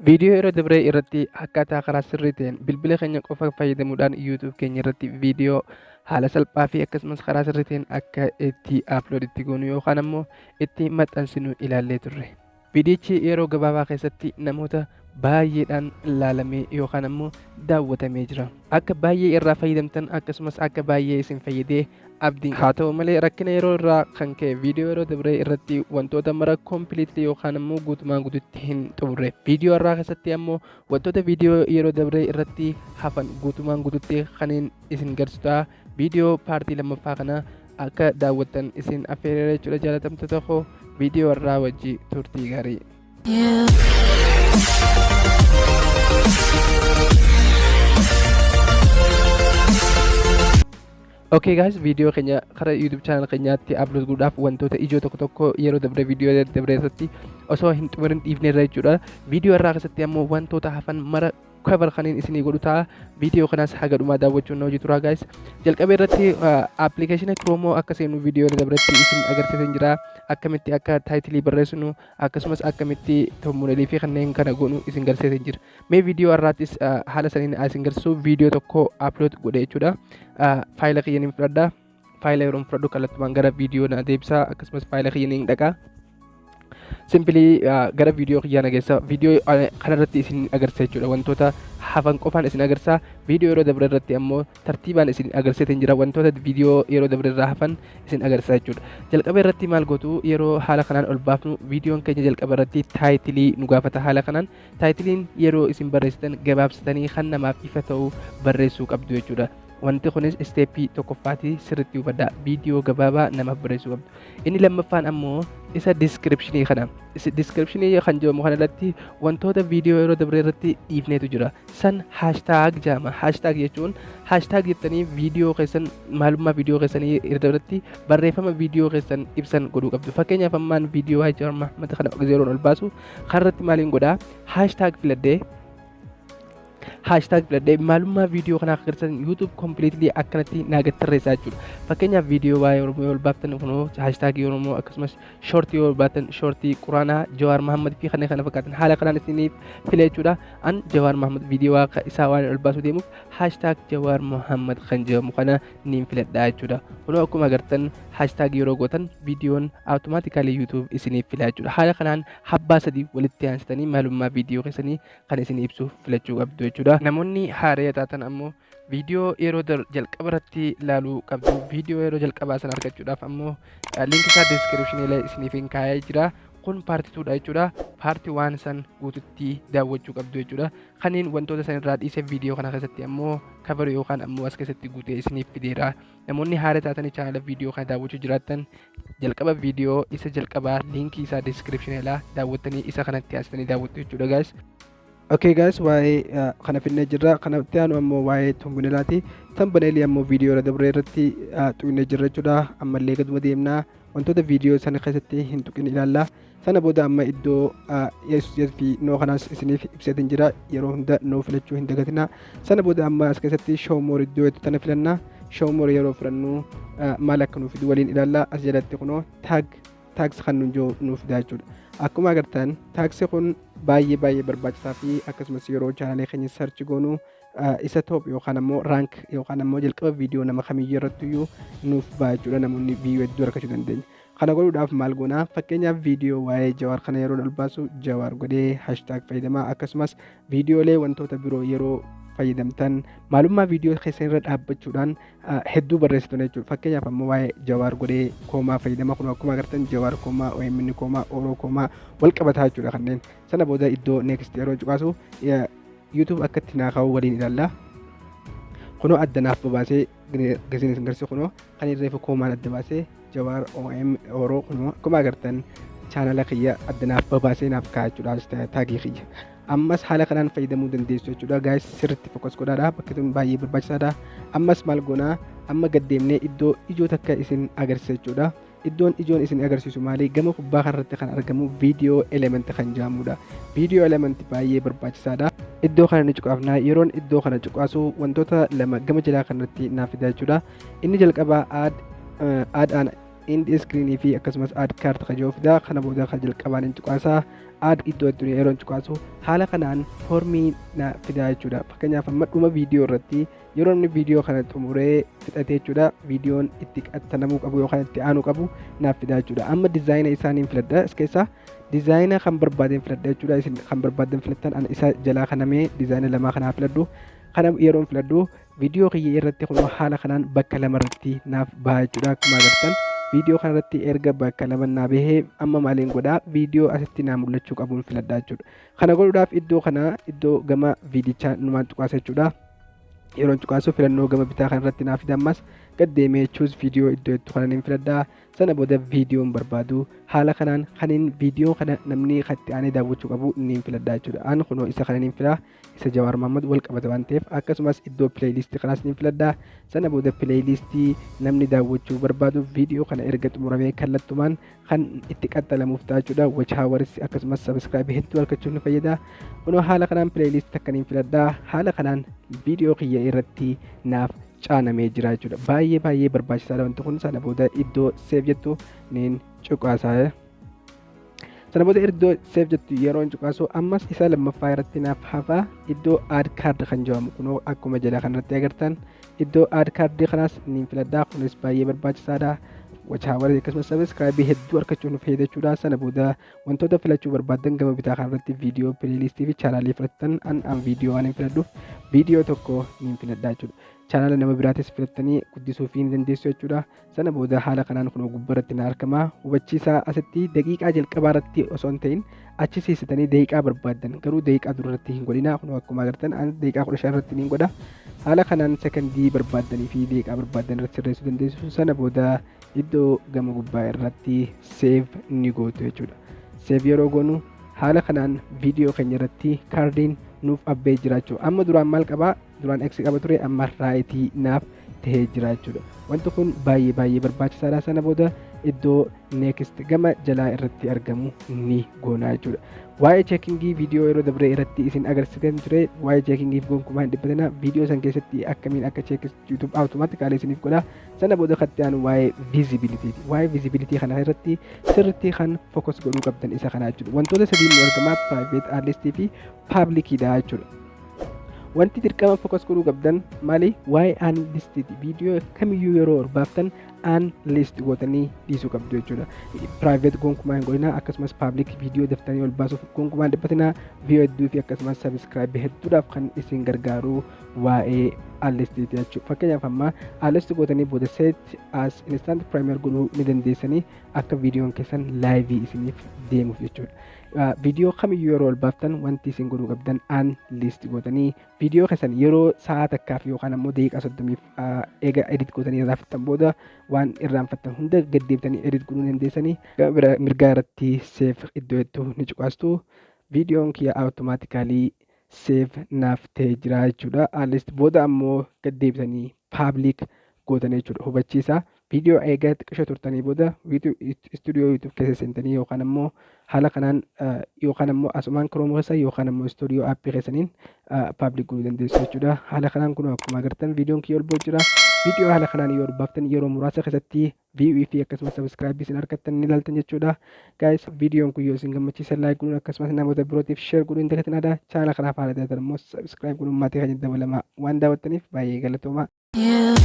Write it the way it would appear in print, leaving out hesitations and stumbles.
Viidiyoo yeroo dabree irratti akkaataa karaa sirrii ta'een bilbila keenya qofa fayyadamuudhaan YouTube keenya irratti viidiyoo haala salphaa fi akkasumas karaa sirrii ta'een akka itti upload itti goonu yookaan ammoo itti maxxansinu ilaallee turre. Viidiyichi yeroo gabaabaa keessatti namoota baay'eedhaan ilaalamee yookaan ammoo daawwatamee jira. Akka baay'ee irraa fayyadamtan akkasumas akka baay'ee isin fayyadee abdiin haa ta'u malee rakkina yeroo irraa kan ka'e viidiyoo yeroo dabree irratti wantoota mara completely yookaan ammoo guutumaan guututti hin xumurre. Viidiyoo irraa keessatti ammoo wantoota viidiyoo yeroo dabree irratti hafan guutumaan guututti kanneen isin garsiisu ta'a. Viidiyoo paartii lammaffaa kana akka daawwattan isin affeerera jechuudha jaalatamtoota koo viidiyoo irraa wajji turtii gaarii. Okay guys, viidiyoo keenya karaa YouTube channel keenyaatti upload godhuudhaaf wantoota ijoo tokko tokko yeroo dabre viidiyoo dabre irratti osoo hin xumurin dhiifneerra jechuudha. Viidiyoo irraa keessatti ammoo wantoota hafan mara cover kanneen isinii godhu ta'a. Viidiyoo kanas haga dhumaa daawwachuun na hojii turaa guys. Jalqaba irratti appilikeeshina Chrome akka seenu viidiyoo dabretti isin agarsiisan jira. Akkamitti akka taayitilii barreessinu akkasumas akkamitti thumbnailii fi kanneen kana goonu isin agarsiisan jira. Mee viidiyoo irraattis haala saniin isin agarsiisu viidiyoo tokko upload godhe jechuudha. Faayila kiyya niin fudhadha. Faayila yeroo fudhadhu kallattumaan gara viidiyoo na deebisa akkasumas faayila kiyya niin dhaqa. Simply gara viidiyoo kiyyaa na geessa. Viidiyoo kanarratti isin agarsiisa jechuudha. Wantoota hafan qofaan isin agarsiisa. Viidiyoo yeroo dabre irratti ammoo tartiibaan isin agarsiisan jira. Wantoota viidiyoo yeroo dabre irraa hafan isin agarsiisa jechuudha. Jalqaba irratti maal gootu yeroo haala kanaan ol baafnu viidiyoon keenya jalqaba irratti taayitilii nu gaafata haala kanaan. Taayitiliin yeroo isin barreessitan gabaabsitanii kan namaaf ifa ta'u barreessuu qabdu jechuudha. Wanti kunis isteeppii tokkoffaati sirriitti hubadhaa. Viidiyoo gabaabaa namaaf barreessuu qabdu. Inni lammaffaan ammoo isa diskiripshinii kana. Diskiripshinii kan jedhamu kana irratti wantoota viidiyoo yeroo dabre irratti dhiifneetu jira. San haashtaag jedhama. Haashtaag jechuun haashtaag jettanii viidiyoo keessan maalummaa viidiyoo keessanii irratti barreeffama viidiyoo keessan ibsan godhuu qabdu. Fakkeenyaaf ammaan viidiyoo Haji Mahammad kana zeeroon ol baasu kanarratti maaliin godhaa? Haashtaag filadhee haashtaag filadhee maalummaa viidiyoo kanaa agarsiisan YouTube completely akkanatti naa tarreessaa jechuudha. Fakkeenyaaf viidiyoo waa'ee Oromoo yoo ol baaftan kunoo haashtaagii Oromoo akkasumas shoortii yoo ol baaftan shoortii Quraanaa Jawaar Mahammad fi kanneen kana fakkaatan haala kanaan isiniif fila jechuudha. An Jawaar Mahammad viidiyoo isaa waan ol baasuu deemuuf haashtaag Jawaar Mahammad kan jedhamu kana niin filadhaa jechuudha. Kunoo akkuma agartan haashtaag yeroo gootan viidiyoon automatically YouTube isiniif fila jechuudha. Haala kanaan habbaa sadii walitti aansitanii maalummaa viidiyoo keessanii kan isin ibsu filachuu qabdu jechuudha. Namoonni haaraa taatan ammoo viidiyoo yeroo jalqaba irratti ilaaluu qabdu. Viidiyoo yeroo jalqabaa sana argachuudhaaf ammoo liinkii isaa diskiripshinii isiniif hin kaa'ee jira. Kun paartii 2dha jechuudha. Paartii 1 san guututti daawwachuu qabdu jechuudha. Kanneen wantoota san irraa dhiise viidiyoo kana keessatti ammoo cover yookaan ammoo as keessatti guutee isiniif fideera. Namoonni haaraa taatanii chaanala viidiyoo kana daawwachuu jiraattan jalqaba viidiyoo isa jalqabaa liinkii isaa diskiripshinii daawwattanii isa kanatti haasitanii daawwattu jechuudha guys. Okay guys, waa'ee kana finnee jirra. Kanatti aanu ammoo waa'ee thumbnailaati. Thumbnailii ammoo viidiyoo irra dabree irratti tuqnee jirra jechuudha. Ammallee gaduma deemnaa wantoota viidiyoo sana keessatti hin tuqin ilaalla. Sana booda amma iddoo yes fi no kanaas isiniif ibseetiin jira. Yeroo hunda no filachuu hin dagatina. Sana booda amma as keessatti show more iddoo itti tana filanna. Show more yeroo filannu maal akka nuuf fidu waliin ilaalla. As jalatti kunoo tag tags kan nuuf fidaa jechuudha. Akkuma agartan taagsii kun baay'ee baay'ee barbaachisaa fi akkasumas yeroo chaanalee keenya search goonu isa top yookaan ammoo rank yookaan ammoo jalqaba viidiyoo nama kamiyyuu irratti iyyuu nuuf ba'a jechuudha. Namoonni viiyuu hedduu argachuu dandeenya. Kana godhuudhaaf maal goonaa? Fakkeenyaaf viidiyoo waa'ee Jawaar kana yeroo ol baasu Jawaar godhee haashtaag fayyadamaa akkasumas viidiyoolee wantoota biroo yeroo fayyadamtan maalummaa viidiyoo keessan irra dhaabbachuudhaan hedduu barreessitu jechuudha. Fakkeenyaaf ammoo waa'ee Jawaar godhee koomaa fayyadama kun akkuma agartan Jawaar koomaa OMN koomaa Oro koomaa wal qabataa jechuudha kanneen. Sana booda iddoo next yeroo cuqaasu YouTube akka itti naa kaa'u waliin ilaalla. Kunoo adda naaf babaasee gasiin isin garsiisu kunoo kan irreefu koomaan adda baasee Jawaar OM Oro kunoo akkuma agartan chaanala kiyya adda naaf babaasee naaf kaa'a jechuudha taagii kiyya. Ammas haala kanaan fayyadamuu dandeessu jechuudha. Guys sirriitti focus godhaadha. Bakki kun baay'ee barbaachisaadha. Ammas maal goonaa? Amma gad deemnee iddoo ijoo takka isin agarsiisa jechuudha. Iddoon ijoon isin agarsiisu maali? Gama gubbaa kanarratti kan argamu viidiyoo element kan jedhamudha. Viidiyoo element baay'ee barbaachisaadha. Iddoo kana ni cuqaafna. Yeroon iddoo kana cuqaasu wantoota lama gama jalaa kanarratti naaf fida jechuudha. Inni jalqabaa add an End screenii fi akkasumas add card kajoo fidaa. Kana booda kan jalqabaan hin cuqaasaa. Add iddoo itti yeroo hin cuqaasu haala kanaan foormii na fidaa jechuudha. Fakkeenyaaf, amma dhuma viidiyoo irratti yeroo inni viidiyoo kana xumuree fixate jechuudha, viidiyoon itti qaxxalamuu qabu yookaan itti aanuu qabu naaf fidaa jechuudha. Amma dizaayina isaaniin filadha. As keessaa dizaayina kan barbaadeen filadha jechuudha. Isin kan barbaadan filattan, ana isa jalaa kanamee dizaayina lamaa kanaa filadhu. Kana yeroon filadhu viidiyoo kiyya irratti kun haala kanaan bakka lama irratti naaf baha jechuudha. Akkuma agartan, viidiyoo kanarratti erga bakka lama naa bahee, amma maaliin godhaa? Viidiyoo asitti naa mul'achuu qabuun filadha jechuudha. Kana godhuudhaaf iddoo kana, iddoo gama viidichaa numaan tuqaasa jechuudha. Yeroon cuqaasu filannoo gama bitaa kanarratti naaf fida. Ammas gad deemee choose video iddoo itti kanan hin filadhaa. Sana booda viidiyoon barbaadu haala kanaan kanin viidiyoo kana namni itti aanee daawwachuu qabu ni filadha jechuudha. An kunoo isa kana ni filaa, isa Jawaar Mahmad wal qabata waan ta'eef. Akkasumas iddoo playlistii kanaas ni filadha. Sana booda playlistii namni daawwachuu barbaadu viidiyoo kana erga xumuramee kallattumaan kan itti qaxxalamuuf ta'a jechuudha. Watch hours akkasumas subscribe hedduu argachuuf ni fayyada. Kunoo haala kanaan playlistii takka ni filadha. Haala kanaan viidiyoo kiyya irratti naaf caanamee jira jechuudha. Baay'ee baay'ee barbaachisaadha wanti kun. Sana booda iddoo save jettu niin cuqaasaa. Sana booda iddoo save jettu yeroo hin cuqaasu, ammas isa lammaffaa irratti naaf hafa, iddoo add card kan jedhamu. Kunoo akkuma jala kanarratti agartan, iddoo add card kanaas niin filadhaa. Kunis baay'ee barbaachisaadha. Watch hour akkasumas subscribe hedduu argachuuf nu fayyada jechuudha. Sana booda wantoota filachuu barbaadan gama bitaa kanarratti viidiyoo, playlistii fi chaanaalii filattan. An viidiyoo waan hin filadhuuf viidiyoo tokko niin filadhaa jechuudha. Chaanaala nama biraatis filattanii guddisuu fi ni dandeessu jechuudha. Sana booda haala kanaan kun gubbaratti na argama. Hubachiisaa, asitti daqiiqaa jalqabaa irratti osoo hin ta'in achi seessitanii daqiiqaa barbaaddan, garuu daqiiqaa duratti hin godhina. Kun akkuma agartan an daqiiqaa 15 irratti ni godha. Haala kanaan sekondii barbaaddanii fi daqiiqaa barbaaddan irratti sirreessuu dandeessu. Sana booda iddoo gama gubbaa irratti save ni gootu jechuudha. Save yeroo goonu haala kanaan viidiyoo keenya irratti kaardiin nuuf abbee jiraachuu. Amma duraan maal qabaa? Duraan X qaba ture, amma rightii naaf tahee jira jechuudha. Wanti kun baay'ee baay'ee barbaachisaadha. Sana booda iddoo next gama jalaa irratti argamu ni goonaa jechuudha. Waa'ee checkingii viidiyoo yeroo dabree irratti isin agarsiisan ture. Waa'ee checkingiif gonkumaa hin dhiphatina. Viidiyoo san keessatti akkamiin akka check YouTube automatically isiniif godha. Sana booda katti aanu waa'ee visibilityti. Waa'ee visibility kana irratti sirriitti kan focus godhuu qabdan isa kana jechuudha. Wantoota sadiin nu argama: private, unlisted fi publicidha jechuudha. Wanti dirqama focus godhuu qabdan maali? Waa'ee unlisted. Viidiyoo kamiyyuu yeroo ol baaftan unlist gootanii dhiisuu qabdu jechuudha. Private gonkumaa hin godhina. Akkasumas public viidiyoo daftanii ol baasuuf gonkumaa hin dhiphatina. View hedduu fi akkasumas subscribe hedduudhaaf kan isin gargaaru waa'ee unlisted jechuudha. Fakkeenyaaf, amma unlist gootanii booda set as instant premiere godhuu ni dandeessanii, akka viidiyoon keessan live isiniif deemuuf jechuudha. Viidiyoo kamiyyuu yeroo ol baaftan wanti isin godhuu qabdan unlist gootanii viidiyoo keessan yeroo sa'a takkaaf yookaan ammoo daqiiqaa 30f eega edit gootanii irraa fixan booda waan irraanfattan hunda gaddeebitanii edit godhuu ni dandeessanii. Mirgaa irratti save iddoo hedduu ni cuqaastu. Viidiyoon kiyya automatically save naaf ta'ee jira jechuudha. Unlist booda ammoo gaddeebitanii public gootan jechuudha. Hubachiisa, viidiyoo eega xiqqisho turtanii booda istuudiyoo YouTube keessa seentanii yookaan ammoo haala kanaan yookaan ammoo asumaan Chrome keessa yookaan ammoo istuudiyoo aappii keessaniin public godhuu dandeessu jechuudha. Haala kanaan kun akkuma agartan viidiyoon kiyya ol ba'u jira. Viidiyoo haala kanaan yoo ol baaftan yeroo muraasa keessatti view fi akkasumas subscribe isin argattan ni ilaaltan jechuudha. Guys, viidiyoon kun yoo isin gammachiisan like godhuun akkasumas namoota birootiif share godhuun hin dagatinaa. Chaanala kanaaf haala taatan immoo subscribe godhuun maatii keenya dabalamaa. Waan daawwattaniif baay'ee galatoomaa. Yeah.